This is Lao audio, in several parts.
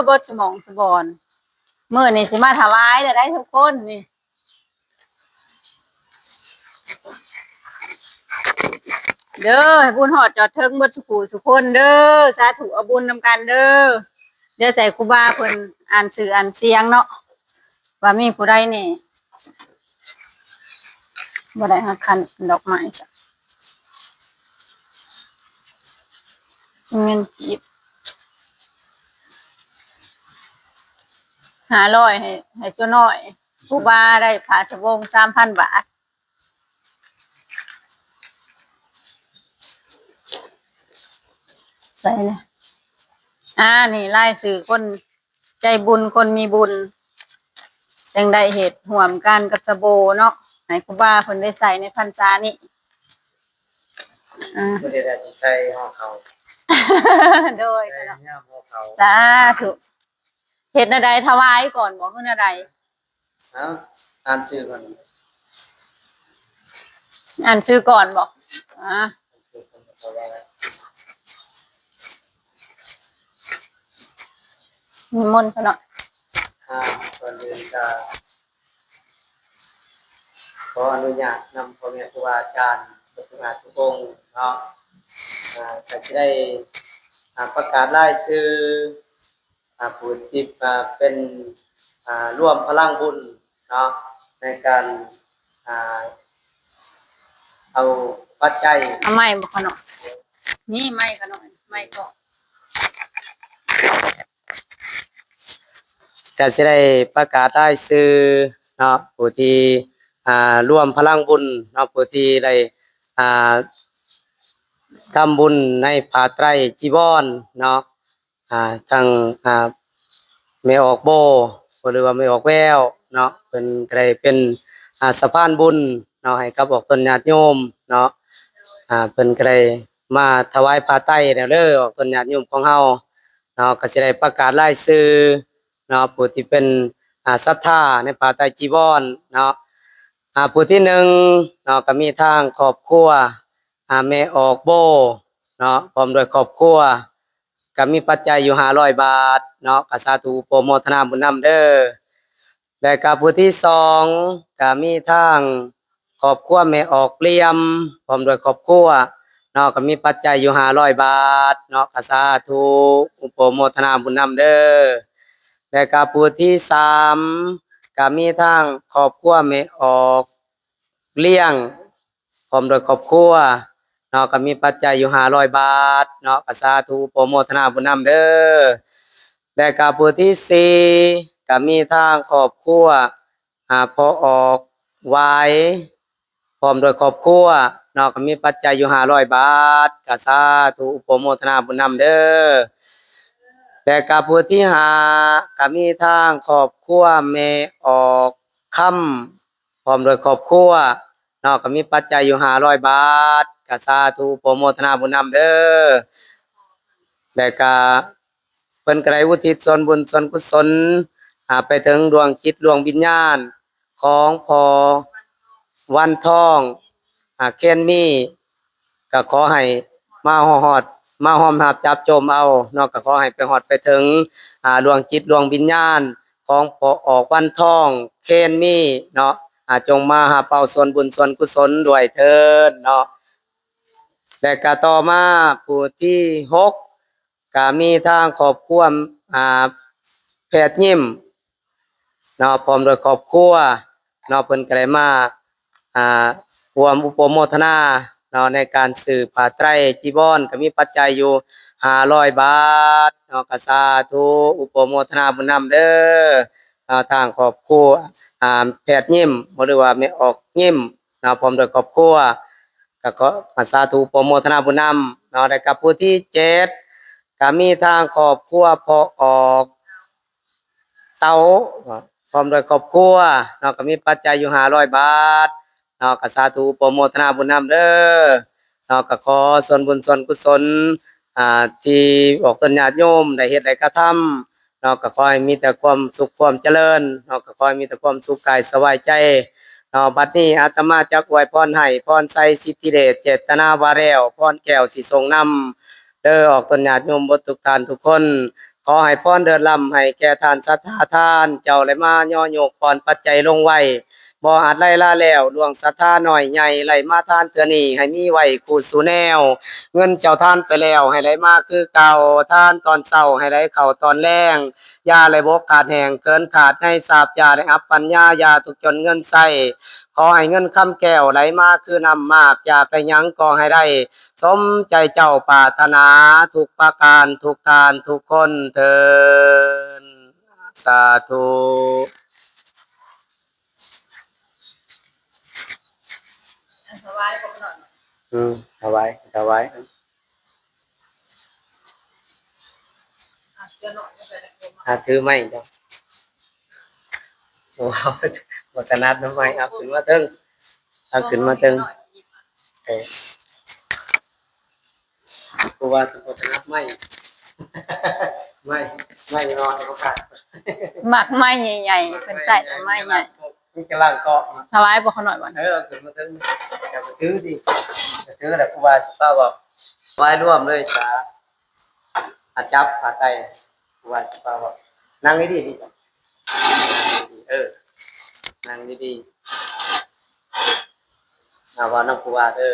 ເບິດສະໝອງສະບອນ. ມື້ນີ້ຊິມາຖວາຍແລ້ວໄດ໋ທຸກຄົນນີ້ ເດີ. ໃຫ້ບຸນຮອດຈອດເຖິງເບິດສູ່ຜູ້ສູ່ຄົນເດີ. ສາທຸ ເອົາບຸນນຳກັນເດີ. ດຽວໃຫ້ຄູບາເພິ່ນອ່ານຊື່ອ່ານສຽງເນາະ ວ່າມີຜູ້ໃດແດ່. ບໍ່ໄດ້ຫາຄັນດອກໄມ້ຊະ ເງິນກີບຫ້າຮ້ອຍ ໃຫ້ ໃຫ້ຕົວນ້ອຍ. ຄູບາໄດ້ຜ້າສະບົງສາມພັນບາດ. ໃສ່ນະ ອ່າ ນີ້ລາຍຊື່ຄົນໃຈບຸນ ຄົນມີບຸນ ຈັ່ງໄດ້ເຮັດຮ່ວມກັນກັບສະໂບເນາະ ໃຫ້ຄູບາເພິ່ນໄດ້ໃສ່ໃນພັນສານີ້. ອ່າ ບໍ່ໄດ້ໃສ່ຫໍ່ເຂົ້າ ໂດຍ ໃສ່ຍາມຫໍ່ເຂົ້າ. ສາທຸ. ເຮັດແນວໃດ? ຖວາຍກ່ອນບໍ່ ຄືແນວໃດ? ເອົ້າ ອ່ານຊື່ກ່ອນ ອ່ານຊື່ກ່ອນບໍ່? ອ່າ ນິມົນເພິ່ນເນາະ. ອ່າ ກ່ອນອື່ນກະຂໍອະນຸຍາດນຳພໍ່ແມ່ຄູບາອາຈານເບິດທຸກທ່ານທຸກອົງເນາະ ອ່າ ກະຊິໄດ້ ອ່າ ປະກາດລາຍຊື່ ອ່າ ຜູ້ທີ່ ອ່າ ເປັນ ອ່າ ລວມພະລັງບຸນເນາະ ໃນການ ອ່າ ເອົາປັດໄຈ. ເອົາໄມ້ບໍ່ຂະນ້ອຍ? ນີ້ໄມ້ຂະນ້ອຍ ໄມ້ກໍ ກະຊິໄດ້ປະກາດລາຍຊື່ເນາະ ຜູ້ທີ່ ອ່າ ລວມພະລັງບຸນເນາະ ຜູ້ທີ່ໄດ້ ອ່າ ທຳບຸນໃນຜ້າໄຕຣຈີວອນເນາະ. ອ່າ ທັງ ອ່າ ແມ່ອອກໂບ ຫຼືວ່າແມ່ອອກແວວເນາະ ເພິ່ນກະໄດ້ເປັນ ອ່າ ສະພານບຸນເນາະ ໃຫ້ກັບອອກຕົນຍາດໂຍມເນາະ. ອ່າ ເພິ່ນກະໄດ້ມາຖວາຍຜ້າໄຕແລ້ວເດີ ອອກຕົນຍາດໂຍມຂອງເຮົາເນາະ. ກະຊິໄດ້ປະກາດລາຍຊື່ເນາະ ຜູ້ທີ່ເປັນ ອ່າ ສັດທາໃນຜ້າໄຕຣຈີວອນເນາະ. ອ່າ ຜູ້ທີໜຶ່ງເນາະ ກະມີທາງຄອບຄົວ ອ່າ ແມ່ອອກໂບເນາະ ພ້ອມດ້ວຍຄອບຄົວ ກະມີປັດໄຈຢູ່ຫ້າຮ້ອຍບາດເນາະ ກະສາທຸ ອະນຸໂມທະນາບຸນນຳເດີ. ແລະກະຜູ້ທີສອງ ກະມີທາງຄອບຄົວແມ່ອອກຫຼຽມ ພ້ອມດ້ວຍຄອບຄົວເນາະ ກະມີປັດໄຈຢູ່ຫ້າຮ້ອຍບາດເນາະ ກະສາທຸ ອະນຸໂມທະນາບຸນນຳເດີ. ແລະກະຜູ້ທີສາມ ກະມີທາງຄອບຄົວແມ່ອອກຫຼຽງ ພ້ອມດ້ວຍຄອບຄົວເນາະ ກະມີປັດໄຈຢູ່ຫ້າຮ້ອຍບາດເນາະ ກະສາທຸ ອະນຸໂມທະນາບຸນນຳເດີ. ແລະກະຜູ້ທີສີ່ ກະມີທາງຄອບຄົວ ອ່າ ພໍ່ອອກຫວາຍ ພ້ອມດ້ວຍຄອບຄົວເນາະ ກະມີປັດໄຈຢູ່ຫ້າຮ້ອຍບາດ ກະສາທຸ ອະນຸໂມທະນາບຸນນຳເດີ. ແລະກະຜູ້ທີຫ້າ ກະມີທາງຄອບຄົວແມ່ອອກຄຳ ພ້ອມດ້ວຍຄອບຄົວເນາະ ກະມີປັດໄຈຢູ່ຫ້າຮ້ອຍບາດ ກະສາທຸ ອະນຸໂມທະນາບຸນນຳເດີ. ແລະກະເພິ່ນກະໄດ້ອຸທິດສ່ວນບຸນສ່ວນກຸສົນ ອ່າ ໄປເຖິງດວງຈິດດວງວິນຍານຂອງພໍ່ວັນທອງ ອ່າ ເຄນມີ ກະຂໍໃຫ້ມາຮອດ ມາຮ່ວມຮັບຈັບໂຈມເອົາເນາະ ກະຂໍໃຫ້ໄປຮອດໄປເຖິງ ອ່າ ດວງຈິດດວງວິນຍານຂອງພໍ່ອອກວັນທອງ ເຄນມີເນາະ ອ່າ ຈົ່ງມາຮັບເອົາສ່ວນບຸນສ່ວນກຸສົນດ້ວຍເທີ້ນເນາະ. ແລະກະຕໍ່ມາຜູ້ທີຫົກ ກະມີທາງຄອບຄົວ ອ່າ ແພດຍິ້ມ ເນາະ ພ້ອມດ້ວຍຄອບຄົວເນາະ ເພິ່ນກະໄດ້ມາ ອ່າ ຮ່ວມອະນຸໂມທະນາເນາະ ໃນການຊື້ຜ້າໄຕຣຈີວອນ ກະມີປັດໄຈຢູ່ຫ້າຮ້ອຍບາດເນາະ ກະສາທຸ ອະນຸໂມທະນາບຸນນຳເດີເນາະ. ທາງຄອບຄົວ ອ່າ ແພດຍິ້ມ ຫຼືວ່າແມ່ອອກຍິ້ມເນາະ ພ້ອມດ້ວຍຄອບຄົວ ກະຂໍສາທຸ ອະນຸໂມທະນາບຸນນຳເນາະ. ແລະກະຜູ້ທີເຈັດ ກະມີທາງຄອບຄົວພໍ່ອອກ ເຕົາ ພ້ອມດ້ວຍຄອບຄົວເນາະ ກະມີປັດໄຈຢູ່ຫ້າຮ້ອຍບາດເນາະ ກະສາທຸ ອະນຸໂມທະນາບຸນນຳເດີເນາະ. ກະຂໍສ່ວນບຸນສ່ວນກຸສົນ ອ່າ ທີ່ອອກຕົນຍາດໂຍມໄດ້ເຮັດໄດ້ກະທຳເນາະ ກະຂໍໃຫ້ມີແຕ່ຄວາມສຸກຄວາມຈະເລີນເນາະ ກະຂໍໃຫ້ມີແຕ່ຄວາມສຸກກາຍສະບາຍໃຈເນາະ. ບັດນີ້ອາດຕະມາຈັກອວຍພອນໃຫ້ ພອນໄຊ ສິດທິເດດ ເຈດຕະນາວ່າແລ້ວ ພອນແກ້ວຊິສົ່ງນຳ ເດີ ອອກຕົນຍາດໂຍມເບິດທຸກທ່ານທຸກຄົນ ຂໍໃຫ້ພອນເລີດລ້ຳໃຫ້ແກ່ທ່ານສັດທາທ່ານ ເຈົ້າໄດ້ມາຍໍຍົກປ່ອນປັດໄຈລົງໄວ້ ບໍ່ອາດໄລ່ລາແລ້ວ ລ່ວງສັດທານ້ອຍໃຫຍ່ ໄລ່ມາທານເທື່ອນີ້ໃຫ້ມີໄວ້ຄູ່ສູ່ແນວ ເງິນເຈົ້າທານໄປແລ້ວໃຫ້ໄຫຼມາຄືເກົ່າ ທານຕອນເຊົ້າໃຫ້ໄຫຼເຂົ້າຕອນແລງ ຢ່າໄດ້ບົກຂາດແຫ້ງເກີນຂາດໃນຊັບ ຢ່າໄດ້ອັບປັນຍາ ຢ່າທຸກຈົນເງິນໃຊ້ ຂໍໃຫ້ເງິນຄຳແກ້ວໄຫຼມາຄືນ້ຳໝາກ ຢາກໄດ້ຫຍັງກໍໃຫ້ໄດ້ ສົມໃຈເຈົ້າປາດຖະໜາທຸກປະການ ທຸກທ່ານທຸກຄົນເທີ້ນ ສາທຸ. ຖວາຍບໍ່ຂະນ້ອຍ ອືມ ຖວາຍ ຖວາຍ ອ່ະ ເຈົ້າໜ້ອຍ ອ່າ ຖືໄມ້ເຈົ້າ. ໂອ້ ບໍ່ຖະໜັດນຳໄມ້ ເອົາຂຶ້ນມາເທິງ ເອົາຂຶ້ນມາເທິງ ເອີ ກູບາຊິບໍ່ຖະໜັດໄມ້ ໄມ້ ໄມ້ນ້ອຍບໍ່ກ້າ ມັກໄມ້ໃຫຍ່ໆ ເພິ່ນໃຊ້ແຕ່ໄມ້ໃຫຍ່ ມີກະລັງເກາະ ຖວາຍບໍ່ຂະນ້ອຍ ເອີ ເອົາຂຶ້ນມາເທິງ ຢ່າໄປຖືດິ ຖືແລ້ວກູບາຊິພາບອກ ຖວາຍລວມເລີຍສາ ອາ ຈັບຜ້າໄຕ ຄູບາຊິພາບອກ ນັ່ງດີໆ ເອີ ນັ່ງດີໆ ອາ ເວົ້ານຳຄູບາເດີ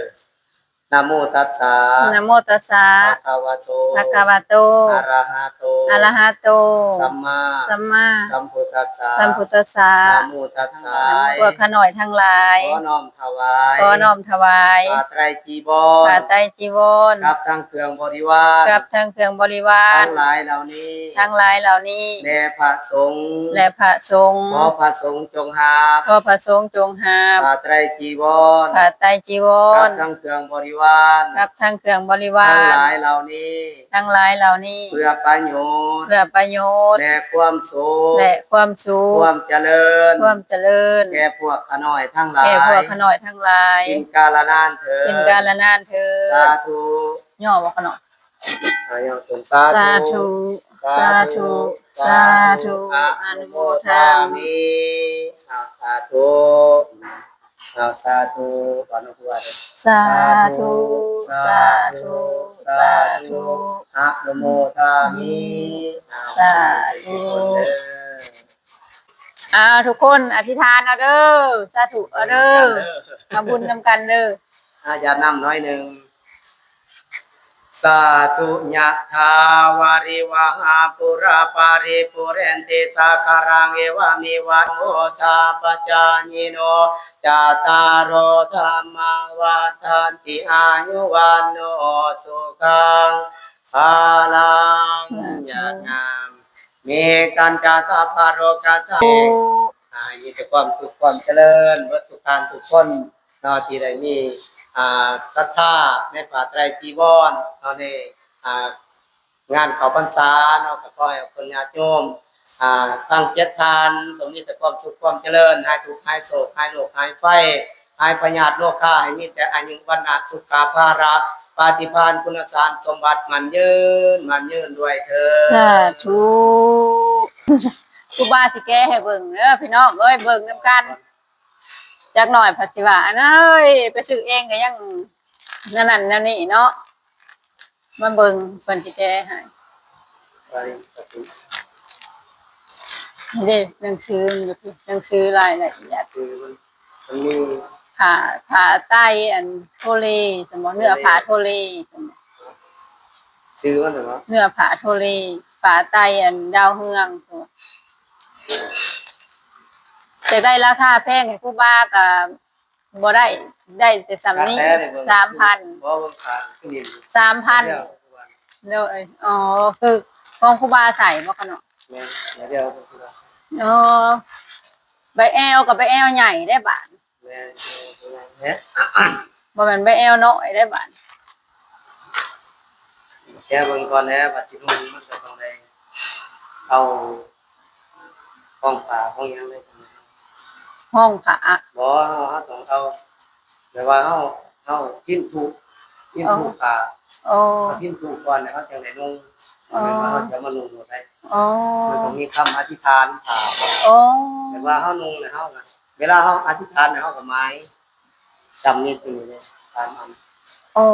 ນະໂມຕັດສະ ນະໂມຕັດສະ ພະຄະວະໂຕ ພະຄະວະໂຕ ອະລະຫະໂຕ ອະລະຫະໂຕ ສຳມາ ສຳມາ ສຳພຸດທັດສະ ສຳພຸດທັດສະ ນະໂມຕັດສະ ພວກຂ້ານ້ອຍທັງຫຼາຍ ຂໍນ້ອມ ຖວາຍ ຂໍນ້ອມຖວາຍ ຜ້າໄຕຈີວອນ ຜ້າໄຕຈີວອນ ກັບທັງເຄື່ອງບໍລິວານ ກັບທັງເຄື່ອງບໍລິວານ ທັງຫຼາຍເຫຼົ່ານີ້ ທັງຫຼາຍເຫຼົ່ານີ້ ແລະພະສົງ ແລະພະສົງ ຂໍພະສົງຈົ່ງຮັບ ຂໍພະສົງຈົ່ງຮັບ ຜ້າໄຕຈີວອນ ຜ້າໄຕຈີວອນ ກັບທັງເຄື່ອງບໍລິວານ ກັບທັງເຄື່ອງບໍລິວານ ທັງຫຼາຍເຫຼົ່ານີ້ ທັງຫຼາຍເຫຼົ່ານີ້ ເພື່ອປະໂຫຍດ ເພື່ອປະໂຫຍດ ແລະຄວາມສຸກ ແລະຄວາມສຸກ ຄວາມຈະເລີນ ຄວາມຈະເລີນ ແກ່ພວກຂ້ານ້ອຍທັງຫຼາຍ ແກ່ພວກຂ້ານ້ອຍທັງຫຼາຍ ກິນກາລະນານເທີ້ນ ກິນກາລະນານເທີ້ນ ສາທຸ ຍໍບໍ່ຂະນ້ອຍ ອາ ຍໍເທີ້ນ ສາທຸ ສາທຸ ສາທຸ ສາທຸ ອະນຸໂມທາມິ ອາ ສາທຸ ອາ ສາທຸ ຂໍອະນຸໂມທາມິ ສາທຸ ສາທຸ ສາທຸ ອະນຸໂມທາມິ ອາ ສາທຸ ອາ ທຸກຄົນອະທິຖານເອົາເດີ ສາທຸເອົາເດີ ມາບຸນນຳກັນເດີ ອາ ຢາດນ້ຳໜ້ອຍໜຶ່ງ. ສາທຸ ຍະຖາ ວາລິວະຫາ ປູຣາ ປາຣິປູເຣນຕິ ສາຄາລັງ ເອວະເມວະ ໂມທາ ປັດຈາຍິໂນ ຈັດຕາໂຣ ທຳມາ ວັດທັນຕິ ອາຍຸ ວັນໂນ ສຸຂັງ ພະລັງ ຍາດນ້ຳ ເມກະຕາ ສັບພະໂລກະສາ ໃຫ້ມີແຕ່ຄວາມສຸກຄວາມຈະເລີນ ເບິດທຸກທ່ານທຸກຄົນເນາະ ທີ່ໄດ້ມີ ອ່າ ສັດທາໃນຜ້າໄຕຈີວອນເນາະ ໃນ ອ່າ ງານເຂົ້າພັນສາເນາະ ກໍຂໍໃຫ້ຄົນຍາດໂຍມ ອ່າ ທັງເຈັດທ່ານ ຈົ່ງມີແຕ່ຄວາມສຸກຄວາມຈະເລີນ ຫາຍທຸກຫາຍໂສກ ຫາຍໂລກຫາຍໄພ ຫາຍພະຍາດໂລຄາ ໃຫ້ມີແຕ່ອາຍຸ ວັນນະ ສຸຂະ ພະລະ ປາຕິພານ ຄຸນນະສານສົມບັດ ໝັ້ນຍືນ ໝັ້ນຍືນດ້ວຍເທີ້ນ ສາທຸ ຄູບາຊິແກະໃຫ້ເບິ່ງເດີພີ່ນ້ອງເອີຍ ເບິ່ງນຳກັນ ຈັກໜ້ອຍພັດຊິວ່າ ອັນເອີຍ ໄປຊື້ເອງກໍຍັງນັ້ນນັ້ນແນວນີ້ເນາະ ມາເບິ່ງເພິ່ນຊິແກະໃຫ້ ນີ້ເດ້ ໜັງສືມັນຢູ່ພີ້ ໜັງສືລາຍລະອຽດ ຄືມັນ ມັນມີ ຜ້າ ຜ້າໄຕອັນໂທເລຊັ້ນບໍ ເນື້ອຜ້າໂທເລຊັ້ນບໍ ຊື່ມັນຫວາ ເນື້ອຜ້າໂທເລ ຜ້າໄຕອັນດາວເຮືອງ ຢາກໄດ້ລາຄາແພງໃຫ້ຄູບາກໍບໍ່ໄດ້ ໄດ້ແຕ່ສ່ຳນີ້ ສາມພັນ ບໍ່ ເບິ່ງຜ້າຄືນີ້ ສາມພັນ ໂດຍ ອໍ ຄືຂອງຄູບາໃສ່ບໍ່ຄະເນາະ ແມ່ນ ດຽວ ອໍ ໃບແອວກໍໃບແອວໃຫຍ່ເດ້ບາດ ແມ່ນ ແມ່ນ ບໍ່ແມ່ນໃບແອວນ້ອຍເດ້ບາດ ແກະເບິ່ງກ່ອນແຫຼະ ບັດຊິນຸ່ງມັນກໍຕ້ອງໄດ້ເອົາຫ້ອງຜ້າຫ້ອງຫຍັງໄດ້ ຫ້ອງຜ້າ ບໍ່ ເຮົາ ເຮົາຕ້ອງເອົາ ແບບວ່າເຮົາ ເຮົາພິມທຸ ພິມທຸຜ້າ ອໍ ເຮົາພິມທຸກ່ອນແລ້ວເຮົາຈັ່ງໄດ້ນຸ່ງ ອໍ ແມ່ນວ່າເຮົາຊິເອົາມານຸ່ງໂລດໄດ໋ ອໍ ມັນຕ້ອງມີຄຳອະທິຖານຜ້າ ອໍ ແບບວ່າເຮົານຸ່ງແລ້ວເຮົາ ເວລາເຮົາອະທິຖານແລ້ວ ເຮົາກໍໝາຍ ຈຳນິດຢູ່ນີ້ເດ້ ສາມອັນ ໂອ້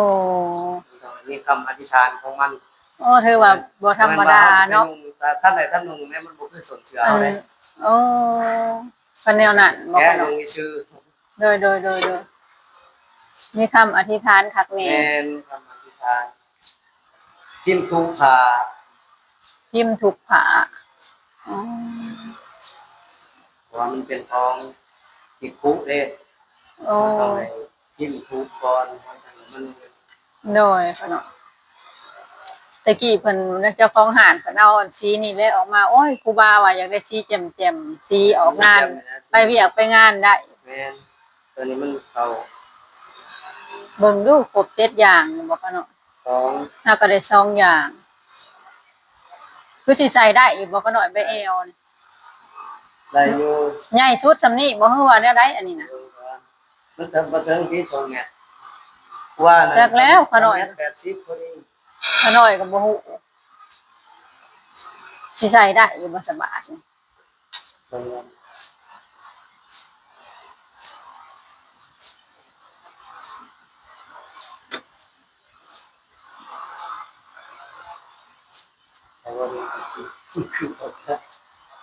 ມັນຕ້ອງມີຄຳອະທິຖານຂອງມັນ ໂອ້ ຖືວ່າບໍ່ທຳມະດາເນາະ ບໍ່ແມ່ນວ່າເຮົາຊິໄປນຸ່ງຕາມໃດຕາມໜຶ່ງແມ່ນ ມັນບໍ່ຄືສົ້ນເສື້ອເຮົາເດ້ ໂອ້ ກໍແນວນັ້ນບໍ່ ແກະນຸ່ງຊື່ໆ ໂດຍໆໆ ມີຄຳອະທິຖານຄັກແນ່ ແມ່ນ ຄຳອະທິຖານ ພິມທຸກຜ້າ ພິມທຸກຜ້າ ອໍ ເພາະວ່າມັນເປັນຂອງພິກຂຸເດ້ ໂອ້ ເຮົາຕ້ອງໄດ້ພິມທຸກກ່ອນ ມັນ ໂດຍ ເນາະ ແຕ່ກີ້ເພິ່ນ ເຈົ້າຂອງຮ້ານເພິ່ນເອົາອັນສີນີ້ແຫຼະອອກມາ ໂອ້ຍ ຄູບາວ່າຢາກໄດ້ສີແຈ່ມໆ ສີອອກງານ ແຈ່ມໆ ໄປວຽກໄປງານໄດ້ ແມ່ນ ຕົວນີ້ມັນເຂົ້າ ເບິ່ງດູ ຄົບເຈັດຢ່າງນີ້ບໍ່ຂະນ້ອຍ? ສອງ ເຮົາກໍໄດ້ສອງຢ່າງ ຄືຊິໃສ່ໄດ້ຢູ່ບໍ່ຂະນ້ອຍ ໃບແອວນີ້? ໄດ້ຢູ່ ໃຫຍ່ສຸດສ່ຳນີ້ບໍ່ ຫຼືວ່າແນວໃດອັນນີ້ນະ? ມັນເຖິງ ບໍ່ເຖິງທີ່ສອງແມັດ ວ່ານັ້ນ ຈັກແລ້ວຂະນ້ອຍ ສອງແມັດແປດສິບພໍດີ ຂະນ້ອຍກໍບໍ່ຮູ້ ຊິໃສ່ໄດ້ຢູ່ບໍ່ສະບາດນີ້?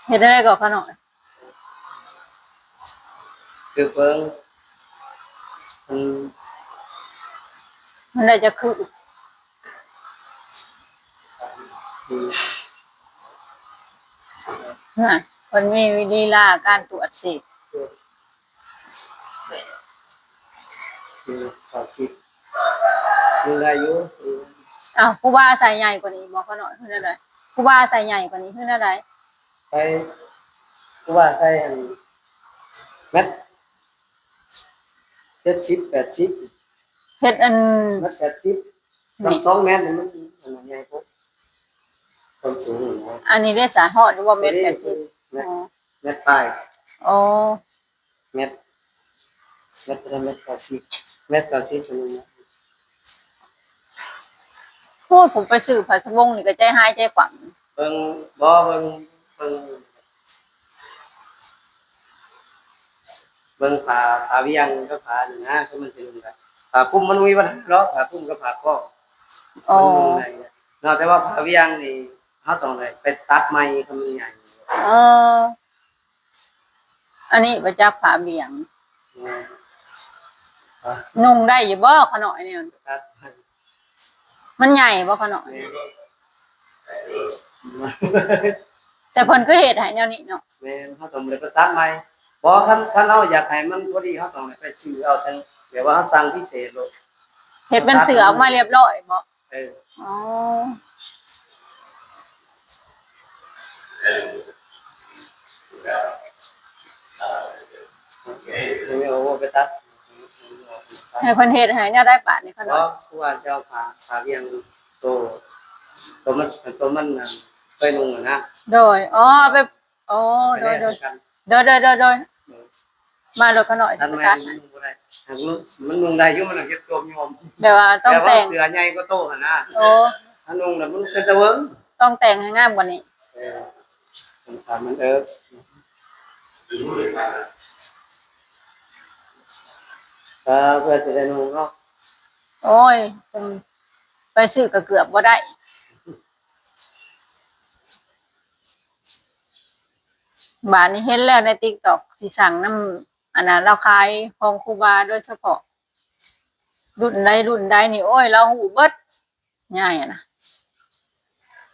ເຮັດແນວໃດກໍຂະນ້ອຍ? ຄືເບິ່ງ ມັນ ມັນໄດ້ຈັກຄື? ນະ ເພິ່ນມີວິທີລາການຕວດເສກ ເກົ້າສິບ ຍັງໄດ້ຢູ່ ອ້າວ ຄູບາໃສ່ໃຫຍ່ກວ່ານີ້ບໍ່ຂະນ້ອຍ ຄືແນວໃດ? ຄູບາໃສ່ໃຫຍ່ກວ່ານີ້ຄືແນວໃດ? ໃສ່ ຄືວ່າໃສ່ອັນ ແມັດ ເຈັດສິບ ແປດສິບ ເຮັດອັນ ແມັດແປດສິບ ນີ້ ສອງແມັດນີ້ມັນ ອັນນັ້ນໃຫຍ່ໂພດ ຄວາມສູງນີ້ນະ ອັນນີ້ເດ້ສະ ຮອດຢູ່ບໍ່ແມັດແປດສິບ? ແມັດ ອໍ ແມັດປາຍ ອໍ ແມັດ ແມັດເທົ່າໃດ? ແມັດເກົ້າສິບ ແມັດເກົ້າສິບ ໂອ້ຍ ຜູ້ໄປຊື້ຜ້າສະບົງນີ້ກໍໃຈຫາຍໃຈຄວ່ຳ ເບິ່ງ ບໍ່ ເບິ່ງ ເບິ່ງ ເບິ່ງຜ້າ ຜ້າວຽງກັບຜ້ານີ້ນະ ຄືມັນຊິນຸ່ງໄດ້ ຜ້າຄຸມມັນບໍ່ມີບັນຫາດອກ ຜ້າຄຸມກັບຜ້າຄອງ ອໍ ມັນນຸ່ງໄດ້ເນາະ ແຕ່ວ່າຜ້າວຽງນີ້ ເຮົາຕ້ອງໄດ້ໄປຕັດໃໝ່ ຄັນມັນໃຫຍ່ ອໍ ອັນນີ້ປະຈັກຜ້າວຽງ ແມ່ນ ນຸ່ງໄດ້ຢູ່ບໍ່ຂະນ້ອຍແນວນີ້? ຕັດໃໝ່ ມັນໃຫຍ່ບໍ່ຂະນ້ອຍ? ແມ່ນ ແຕ່ເພິ່ນຄືເຮັດໃຫ້ແນວນີ້ເນາະ ແມ່ນ ເຮົາຕ້ອງໄດ້ໄປຕັດໃໝ່ ບໍ່ ຄັນ ຄັນເຮົາຢາກໃຫ້ມັນພໍດີ ເຮົາຕ້ອງໄດ້ໄປຊື້ເອົາ ແບບວ່າເຮົາສັ່ງພິເສດໂລດ ເຮັດເປັນເສື້ອອອກມາຮຽບຮ້ອຍບໍ່? ເອີ ອໍ ເອົາໄປຕັດ ໃຫ້ເພິ່ນເຮັດໃຫ້ແນວໃດບາດນີ້ຂະນ້ອຍ? ບໍ່ ຄືວ່າຊິເອົາຜ້າ ຜ້າວຽງໂຕ ໂຕມັນ ໂຕມັນ ໄປນຸ່ງຫັ້ນນະ ໂດຍ ອໍ ໄປ ອໍ ໂດຍ ໂດຍ ໂດຍ ໂດຍ ໂດຍ ໂດຍ ມາໂລດຂະນ້ອຍ ຕັດໃໝ່ ມັນນຸ່ງບໍ່ໄດ້ ຫາກນຸ່ງ ມັນນຸ່ງໄດ້ຢູ່ ມັນເຮັດຕົວຍອມ ແບບວ່າຕ້ອງແຕ່ງ ແຕ່ວ່າເສື້ອໃຫຍ່ກວ່າໂຕຫັ້ນນະ ໂອ້ ຖ້ານຸ່ງແລ້ວມັນເປັນຕາເບິ່ງ ຕ້ອງແຕ່ງໃຫ້ງາມກວ່ານີ້ ເອີ ມັນ ຖ້າມັນ ເອີ ເອີ ເພື່ອຊິໄດ້ນຸ່ງເນາະ ໂອ້ຍ ໄປຊື້ກໍເກືອບບໍ່ໄດ້. ບາດນີ້ເຫັນແລ້ວໃນຕິກຕັອກ ຊິສັ່ງນຳ ອັນນັ້ນ ລາວຂາຍຂອງຄູບາໂດຍສະເພາະ ລຸ້ນໃດລຸ້ນໃດນີ້ ໂອ້ຍ ລາວຮູ້ເບິດ ຍາຍຫັ້ນນະ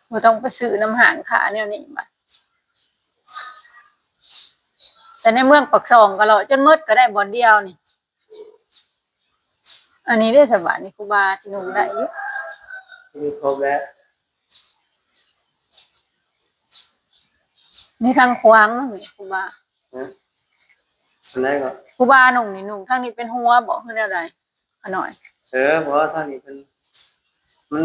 ບໍ່ຕ້ອງໄປຊື້ນຳຮ້ານຄ້າແນວນີ້ບາດ ແຕ່ໃນເມືອງປາກຊ່ອງກໍເລາະຈົນໝົດ ກໍໄດ້ບ່ອນດຽວນີ້. ອັນນີ້ເດ້ສະບາດນີ້ ຄູບາຊິນຸ່ງໄດ້ຢູ່ ມີຄົບແລ້ວ ນີ້ທາງຂວາງນີ້ຄູບາ ຮະ ອັນໃດກໍ ຄູບານຸ່ງນີ້ ນຸ່ງທາງນີ້ເປັນຫົວບໍ່ ຄືແນວໃດຂະນ້ອຍ? ເອີ ບໍ່ ທາງນີ້ເປັນ ມັນ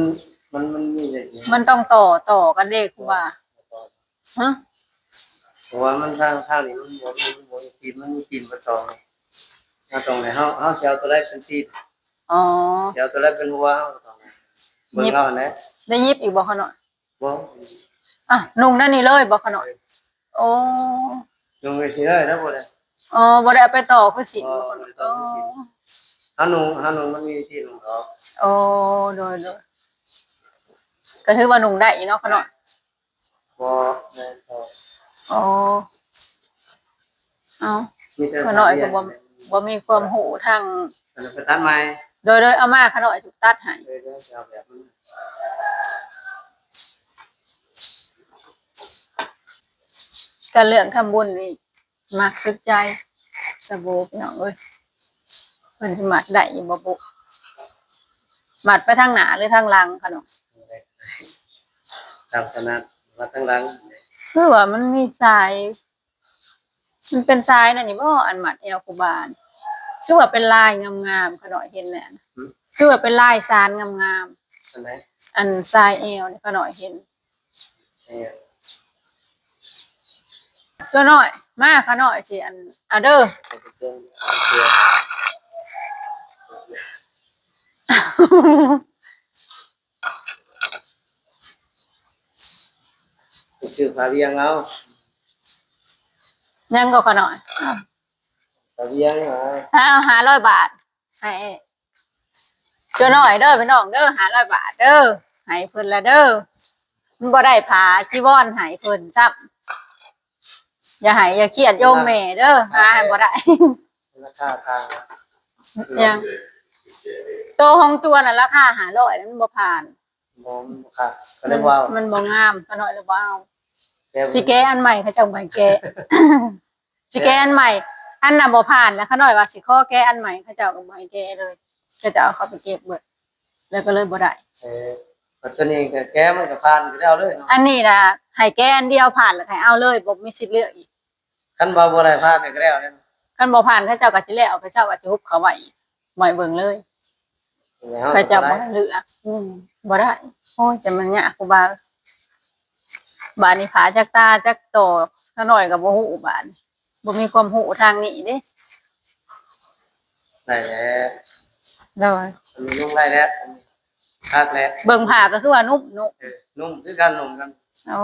ມັນ ມັນມີແບບນີ້ ມັນຕ້ອງຕໍ່ ຕໍ່ກັນເດ້ຄູບາ ຮະ ເພາະວ່າມັນທາງ ທາງນີ້ມັນບໍ່ ມັນບໍ່ມີຕີນ ມັນມີຕີນປະສອງ ເຮົາຕ້ອງໄດ້ ເຮົາ ເຮົາຊິເອົາຕົວໃດເປັນຕີນ ອໍ ຊິເອົາຕົວໃດເປັນຫົວ ເຮົາກໍຕ້ອງໄດ້ເບິ່ງເອົາຫັ້ນແຫຼະ ໄດ້ຫຍິບອີກບໍ່ຂະນ້ອຍ? ບໍ່ ອ່ະ ນຸ່ງແນວນີ້ເລີຍບໍ່ຂະນ້ອຍ? ໂອ້ ນຸ່ງຈັ່ງຊີ້ເລີຍນະ ບໍ່ໄດ້ ອໍ ບໍ່ໄດ້ເອົາໄປຕໍ່ຄືສິ້ນ ບໍ່ ບໍ່ໄດ້ຕໍ່ຄືສິ້ນ ເຮົານຸ່ງ ເຮົານຸ່ງມັນມີວິທີນຸ່ງດອກ ໂອ້ ໂດຍ ໂດຍ. ກໍຖືວ່ານຸ່ງໄດ້ຢູ່ເນາະຂະນ້ອຍ. ບໍ່ ບໍ່ ອໍ ເອົ້າ ມີແຕ່ ຂະນ້ອຍກໍບໍ່ ບໍ່ມີຄວາມຮູ້ທາງ ອັນນັ້ນໄປຕັດໃໝ່. ໂດຍ ໂດຍ ເອົາມາ ຂະນ້ອຍຊິຕັດໃຫ້. ໂດຍ ໂດຍ ຊິເອົາແບບມັນ. ການເລື່ອງທຳບຸນນີ້ ມັກສຸດໃຈ ສະໂບ ພີ່ນ້ອງເອີຍ. ເພິ່ນຊິມັດໄດ້ຢູ່ບໍ່ບຸ? ມັດໄປທາງໜ້າ ຫຼື ທາງຫຼັງຂະນ້ອຍ? ຕາມຖະໜັດ ມັດທາງຫຼັງ. ຄືວ່າມັນມີສາຍ ມັນເປັນສາຍນັ້ນນີ້ບໍ່? ອັນມັດແອວຄູບານ ຄືວ່າເປັນລາຍງາມໆ ຂະນ້ອຍເຫັນແລ້ວນະ. ຫື? ຄືວ່າເປັນລາຍສານງາມໆ. ອັນໃດ? ອັນສາຍແອວນີ້ ຂະນ້ອຍເຫັນ. ເອີ ຕົວນ້ອຍ ມາ ຂະນ້ອຍຊິອັນ ເອົາເດີ. ໄປຊື້ຜ້າວຽງເອົາ. ຍັງກໍຂະນ້ອຍ? ຜ້າວຽງເອົາ. ເອົາ ຫ້າຮ້ອຍບາດ ໃຫ້ຕົວນ້ອຍເດີພີ່ນ້ອງເດີ ຫ້າຮ້ອຍບາດເດີ ໃຫ້ເພິ່ນລະເດີ. ມັນບໍ່ໄດ້ຜ້າຈີວອນໃຫ້ເພິ່ນຊ້ຳ. ຢ່າໃຫ້ ຢ່າຄຽດໂຍມແມ່ເດີ ຫາໃຫ້ບໍ່ໄດ້. ລາຄາຕ່າງ. ຫຍັງ? ໂຕຂອງຕົວນະລາຄາຫ້າຮ້ອຍ ມັນບໍ່ຜ່ານ. ບໍ່ ມັນບໍ່ຄັກ ກໍເລີຍບໍ່ເອົາ. ມັນ ມັນບໍ່ງາມ ຂະນ້ອຍເລີຍບໍ່ເອົາ. ຊິແກະອັນໃໝ່ ເຂົາເຈົ້າບໍ່ໃຫ້ແກະ. ຊິແກະອັນໃໝ່ ອັນນະບໍ່ຜ່ານ ແລ້ວຂະນ້ອຍວ່າຊິຂໍແກະອັນໃໝ່ ເຂົາເຈົ້າກໍບໍ່ໃຫ້ແກະເລີຍ ເຂົາເຈົ້າເອົາເຂົ້າໄປເກັບເບິດ ແລ້ວກໍເລີຍບໍ່ໄດ້. ເອີ ແຕ່ຕົວນີ້ກໍແກະມັນກໍຜ່ານ ກໍໄດ້ເອົາເລີຍເນາະ. ອັນນີ້ນະໃຫ້ແກະອັນດຽວ ຜ່ານແລ້ວໃຫ້ເອົາເລີຍ ບໍ່ມີສິດເລືອກອີກ. ຄັນວ່າບໍ່ໄດ້ຜ່ານກໍແລ້ວເດ້. ຄັນບໍ່ຜ່ານ ເຂົາເຈົ້າກໍຊິແລ້ວ ເຂົາເຈົ້າກໍຊິຮຸບເຂົ້າໄວ້ອີກ ບໍ່ໃຫ້ເບິ່ງເລີຍ. ເຂົາເຈົ້າບໍ່ໃຫ້ເລືອກ. ອືມ ບໍ່ໄດ້. ໂອ້ຍ ຈະມັນຍາກກູບາ. ບາດນີ້ຜ້າຈັກຕາຈັກຕໍ່ ຂ້ານ້ອຍກໍບໍ່ຮູ້ບາດນີ້. ບໍ່ມີຄວາມຮູ້ທາງນີ້ເດ້. ໄດ້ແລ້ວ. ໂດຍ. ອັນນີ້ນຸ່ງໄດ້ແລ້ວ ຄັກແລ້ວ. ເບິ່ງຜ້າກໍຄືວ່ານຸ່ມເນາະ. ເອີ ນຸ່ມຄືກັນ ນຸ່ມກັນ. ໂອ້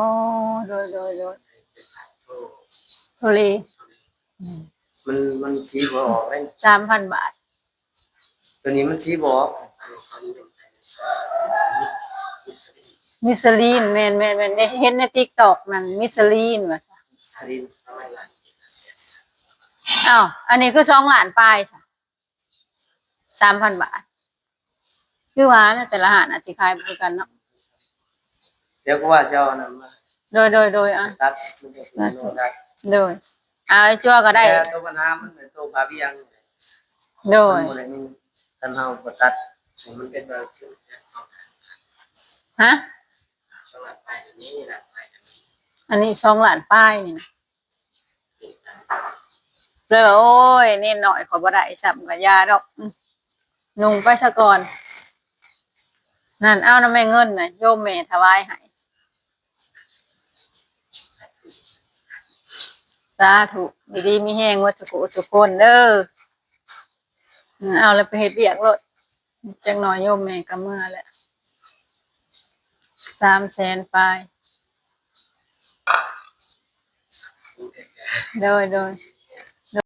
ໂດຍ ໂດຍ ໂດຍ. ໂທເລ ອືມ ມັນ ມັນສີບໍ່ອອກເດ້. ສາມພັນບາດ. ຕົວນີ້ມັນສີບໍ່ອອກ. ມິຊະລີນ ແມ່ນໆໆ ໄດ້ເຫັນໃນຕິກຕັອກນັ້ນ ມິຊະລີນວ່າຊັ້ນ. ມິຊະລີນ. ອ້າວ ອັນນີ້ຄືສອງລ້ານປາຍຊະ ສາມພັນບາດ. ຄືວ່ານະ ແຕ່ລະຮ້ານອາດຊິຂາຍບໍ່ຄືກັນເນາະ. ດຽວກໍວ່າຊິເອົາອັນນັ້ນມາ. ໂດຍ ໂດຍ ໂດຍ ອ່ະ ຕັດ ມັນຈະເປັນໂນໄດ້. ໂດຍ. ເອົາໄອ້ຈົວກໍໄດ້. ແຕ່ຕົວບັນຫາມັນ ໂຕພາວຽງ. ໂດຍ. ມັນບໍ່ໄດ້ມີ ຄັນເຮົາບໍ່ຕັດ ມັນເປັນແບບ ຮະ? ອັນນີ້ສອງລ້ານປາຍນີ້ນະ. ເລີຍວ່າ ໂອ້ຍ ເນນນ້ອຍ ຂ້ອຍບໍ່ໄດ້ຊ້ຳ ກະຢ່າດອກ ນຸ່ງໄປສາກ່ອນ. ນັ້ນ ເອົານຳແມ່ເງິນນະ ໂຍມແມ່ຖວາຍໃຫ້. ສາທຸ ຢູ່ດີມີແຮງເບິດສຸຂູສຸຄົນເດີ. ເອົາແລ້ວໄປເຮັດວຽກໂລດ. ຈັກໜ້ອຍໂຍມແມ່ກໍເມືອແຫຼະ. ສາມແສນປາຍ. ໂດຍ ໂດຍ.